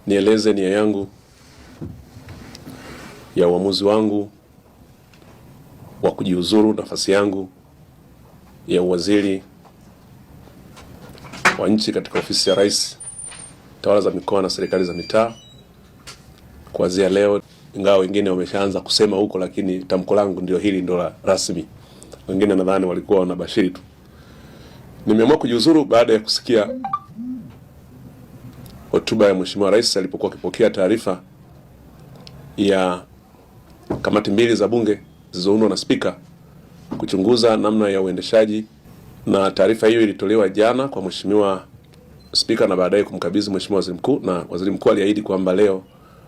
Nieleze nia yangu ya uamuzi wangu wa kujiuzuru nafasi yangu ya uwaziri wa nchi katika ofisi ya Rais, tawala za mikoa na serikali za mitaa kuanzia leo. Ingawa wengine wameshaanza kusema huko, lakini tamko langu ndio hili, ndio la rasmi. Wengine nadhani walikuwa wanabashiri tu. Nimeamua kujiuzuru baada ya kusikia hotuba ya Mheshimiwa Rais alipokuwa akipokea taarifa ya kamati mbili za Bunge zilizoundwa na Spika kuchunguza namna ya uendeshaji, na taarifa hiyo ilitolewa jana kwa Mheshimiwa Spika na baadaye kumkabidhi Mheshimiwa Waziri Mkuu, na Waziri Mkuu aliahidi kwamba leo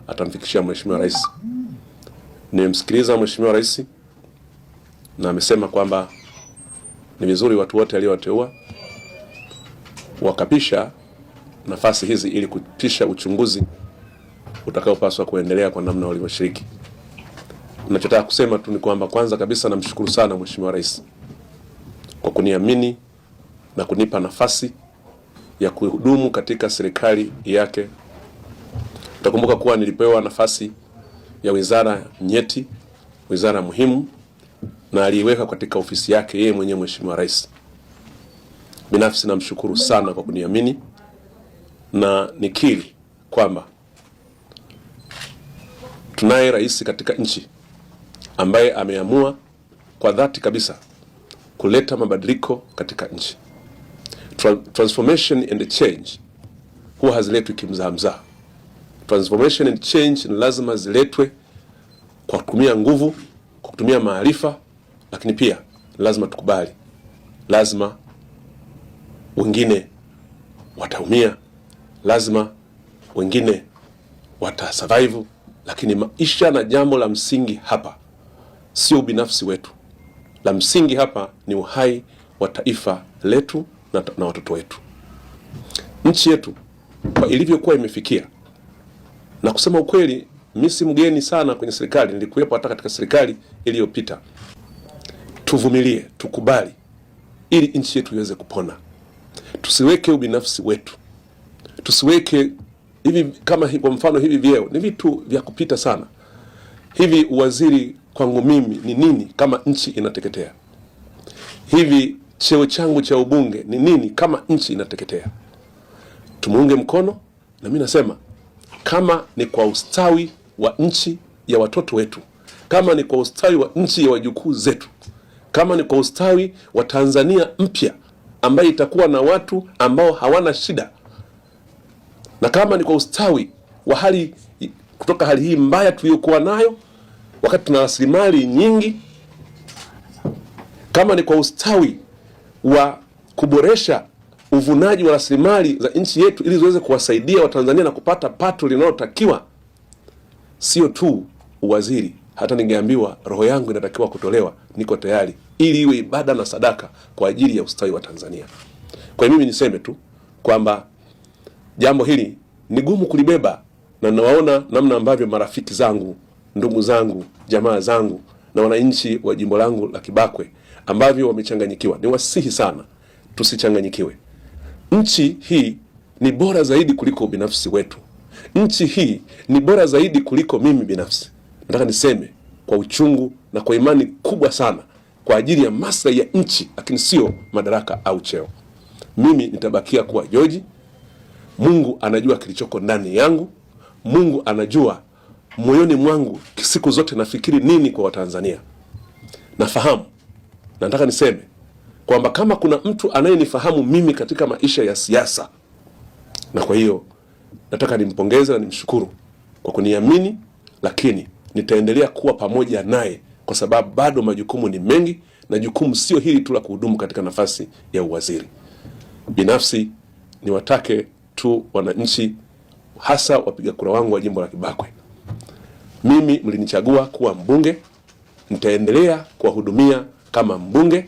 atamfikishia Mheshimiwa Rais. Nimemsikiliza Mheshimiwa Rais na amesema kwamba ni vizuri watu wote aliowateua wakapisha nafasi hizi ili kupisha uchunguzi utakaopaswa kuendelea kwa namna walivyoshiriki. Ninachotaka kusema tu ni kwamba kwanza kabisa namshukuru sana Mheshimiwa Rais kwa kuniamini na kunipa nafasi ya kuhudumu katika serikali yake. Utakumbuka kuwa nilipewa nafasi ya wizara nyeti, wizara muhimu, na aliiweka katika ofisi yake yeye mwenyewe Mheshimiwa Rais. Binafsi namshukuru sana kwa kuniamini na nikiri kwamba tunaye rais katika nchi ambaye ameamua kwa dhati kabisa kuleta mabadiliko katika nchi. Transformation and change huwa haziletwi kimzaamzaa. Transformation and change ni lazima ziletwe kwa kutumia nguvu, kwa kutumia maarifa, lakini pia lazima tukubali, lazima wengine wataumia, lazima wengine watasurvive, lakini maisha na jambo la msingi hapa sio ubinafsi wetu. La msingi hapa ni uhai wa taifa letu na watoto wetu. Nchi yetu kwa ilivyokuwa imefikia, na kusema ukweli, mimi si mgeni sana kwenye serikali, nilikuwepo hata katika serikali iliyopita. Tuvumilie, tukubali ili nchi yetu iweze kupona. Tusiweke ubinafsi wetu, tusiweke hivi kama kwa mfano hivi vyeo ni vitu vya kupita sana. Hivi uwaziri kwangu mimi ni nini kama nchi inateketea? Hivi cheo changu cha ubunge ni nini kama nchi inateketea? Tumuunge mkono, na mimi nasema kama ni kwa ustawi wa nchi ya watoto wetu, kama ni kwa ustawi wa nchi ya wajukuu zetu, kama ni kwa ustawi wa Tanzania mpya ambayo itakuwa na watu ambao hawana shida, na kama ni kwa ustawi wa hali kutoka hali hii mbaya tuliyokuwa nayo wakati tuna rasilimali nyingi, kama ni kwa ustawi wa kuboresha uvunaji wa rasilimali za nchi yetu ili ziweze kuwasaidia Watanzania na kupata pato linalotakiwa, sio tu uwaziri. Hata ningeambiwa roho yangu inatakiwa kutolewa, niko tayari, ili iwe ibada na sadaka kwa ajili ya ustawi wa Tanzania. Kwa hiyo mimi niseme tu kwamba jambo hili ni gumu kulibeba, na nawaona namna ambavyo marafiki zangu, ndugu zangu, jamaa zangu na wananchi wa jimbo langu la Kibakwe ambavyo wamechanganyikiwa. Niwasihi sana tusichanganyikiwe. Nchi hii ni bora zaidi kuliko ubinafsi wetu. Nchi hii ni bora zaidi kuliko mimi binafsi. Nataka niseme kwa uchungu na kwa imani kubwa sana kwa ajili ya maslahi ya nchi, lakini sio madaraka au cheo. Mimi nitabakia kuwa George. Mungu anajua kilichoko ndani yangu. Mungu anajua moyoni mwangu siku zote nafikiri nini kwa Watanzania. Nafahamu, nataka niseme kwamba kama kuna mtu anayenifahamu mimi katika maisha ya siasa, na kwa hiyo nataka nimpongeze na nimshukuru kwa kuniamini, lakini nitaendelea kuwa pamoja naye kwa sababu bado majukumu ni mengi, na jukumu sio hili tu la kuhudumu katika nafasi ya uwaziri. Binafsi niwatake tu wananchi, hasa wapiga kura wangu wa jimbo la Kibakwe, mimi mlinichagua kuwa mbunge, nitaendelea kuwahudumia kama mbunge.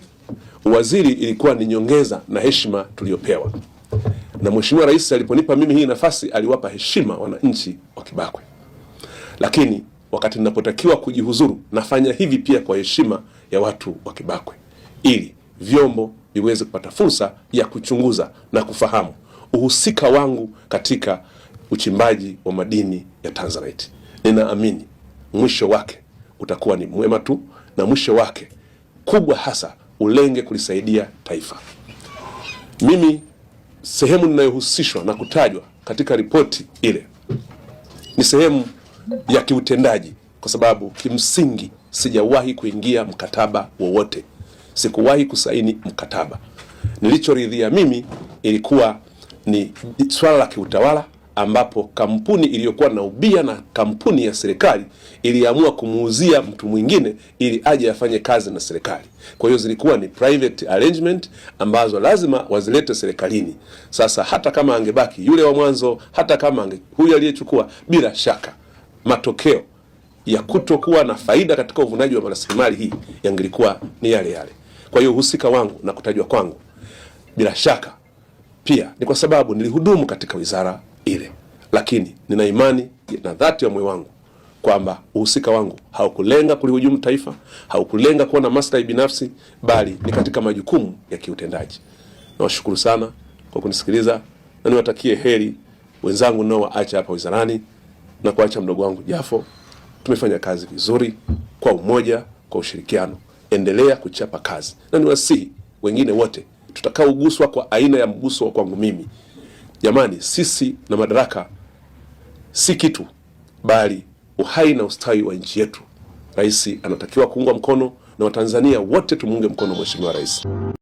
Uwaziri ilikuwa ni nyongeza na heshima tuliyopewa na Mheshimiwa Rais. Aliponipa mimi hii nafasi, aliwapa heshima wananchi wa Kibakwe, lakini wakati ninapotakiwa kujihuzuru, nafanya hivi pia kwa heshima ya watu wa Kibakwe, ili vyombo viweze kupata fursa ya kuchunguza na kufahamu uhusika wangu katika uchimbaji wa madini ya Tanzanite. Ninaamini mwisho wake utakuwa ni mwema tu, na mwisho wake kubwa hasa ulenge kulisaidia taifa. Mimi sehemu ninayohusishwa na kutajwa katika ripoti ile ni sehemu ya kiutendaji, kwa sababu kimsingi sijawahi kuingia mkataba wowote, sikuwahi kusaini mkataba. Nilichoridhia mimi ilikuwa ni swala la kiutawala ambapo kampuni iliyokuwa na ubia na kampuni ya serikali iliamua kumuuzia mtu mwingine ili aje afanye kazi na serikali. Kwa hiyo zilikuwa ni private arrangement ambazo lazima wazilete serikalini. Sasa hata kama angebaki yule wa mwanzo, hata kama ange huyu aliyechukua, bila shaka matokeo ya kutokuwa na faida katika uvunaji wa rasilimali hii yangelikuwa ni yale yale. Kwa hiyo uhusika wangu na kutajwa kwangu bila shaka pia ni kwa sababu nilihudumu katika wizara ile, lakini nina imani na dhati ya moyo wangu kwamba uhusika wangu haukulenga kulihujumu taifa, haukulenga kuwa na maslahi binafsi, bali ni katika majukumu ya kiutendaji. Nawashukuru sana kwa kunisikiliza na niwatakie heri wenzangu nao waacha hapa wizarani na kuacha mdogo wangu Jafo. Tumefanya kazi vizuri kwa umoja, kwa ushirikiano. Endelea kuchapa kazi, na niwasihi wengine wote tutakaoguswa kwa aina ya mguso wa kwangu mimi. Jamani, sisi na madaraka si kitu, bali uhai na ustawi wa nchi yetu. Rais anatakiwa kuungwa mkono na Watanzania wote tumuunge mkono Mheshimiwa Rais.